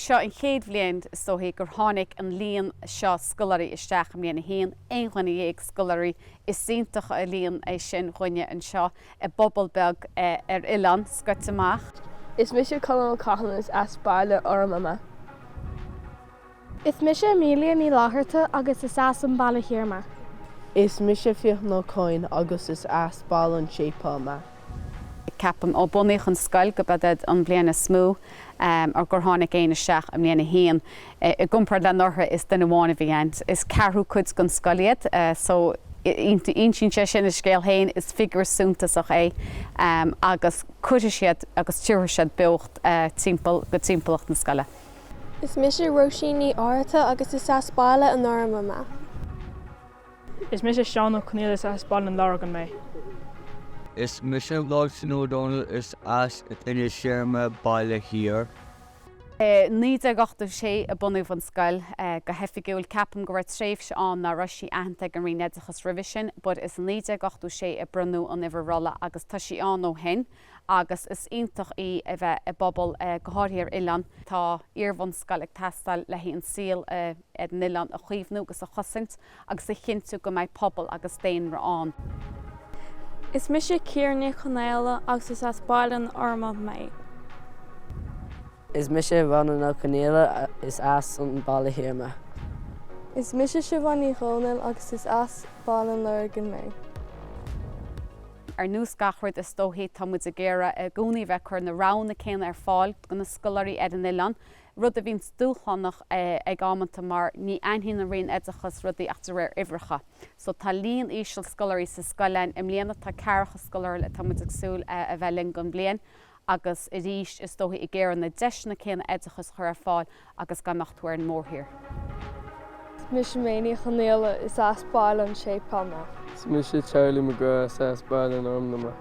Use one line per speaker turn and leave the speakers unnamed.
Seo an chéad bhliain, is dóichí, gur tháinig an líon seo scoláirí isteach i mbliain a haon, 11 dhuine scoláirí. Is iontach an líon é sin dhuine anseo i bpobal beag ar oileán scoite amach.
Is mise Colm Ó Catháin is as Baile Orma mé.
Is mise Amelia Ní Fhlatharta agus is as an Baile Thiar mé.
Is mise Fiachna Ó Coinn agus is as Baile an tSéipéil mé.
Ceapaim ó bunaíodh an scoil go b'ead é an bhliain is mó ar gur tháinig éinne isteach i mbliain a haon. I gcomparáid le anuraidh is duine amháin a bhí ann. Is ceathrú cuid den scoil iad so insíonn sé sin a scéal féin, is figiúr suntasach é agus cuirfidh siad agus tiúrfaidh siad beocht timpeall go timpeallacht na scoile.
Is mise Róisín Ní Fhátharta agus is as Baile an Orma mé.
Is mise Seán Ó Conaola is as Baile na Lorgan mé.
Is mise Lawson Ó Dónaill is as Inis Iorma Baile Thiar.
I 1986 a bunaíodh an scoil go hoifigiúil. Ceapaim go raibh tréimhse ann ná raibh sí aitheanta ag an Roinn Oideachais roimhe sin but is i 1986 a bronnadh an uimhir rolla agus tá sí ann ó shin. agus is iontach í a bheith i bpobal, go háirithe ar oileán. Tá iarbhunscoil ag teastáil le haghaidh an saol ar an oileán a chaomhnú agus a chosaint agus a chinntiú go mbeidh pobal agus daonra ann.
Is mise Ciara Ní Chonaola agus is as Baile an Orma mé.
Is mise Ronan Ó Conaola is as an Baile Thiar mé.
Is mise Siobhán Ní Dhomhnaill agus is as Baile na Lorgan mé.
Ar nós gach rud is dóichí, tá muid ag iarraidh i gcónaí a bheith ag cur na roghanna céanna ar fáil do na scoláirí ar an oileán, rud a bhíonns dúshlánach ag amanta mar ní aithníonn an Roinn Oideachais rudaí ach de réir uimhreacha. So tá líon íseal scoláirí sa scoil againn i mbliana, tá ceathracha scoláire atá muid ag súil a bheith linn don bhliain agus arís is dóichí ag iarraidh na deiseanna céanna oideachais a chur ar fáil agus dá mbeadh tú ar an mórthír.
Is mise May Ní Chonaola, is as Baile an tSéipéil mé.
Is mise Charlie McGrath, is as Baile an Orma mé.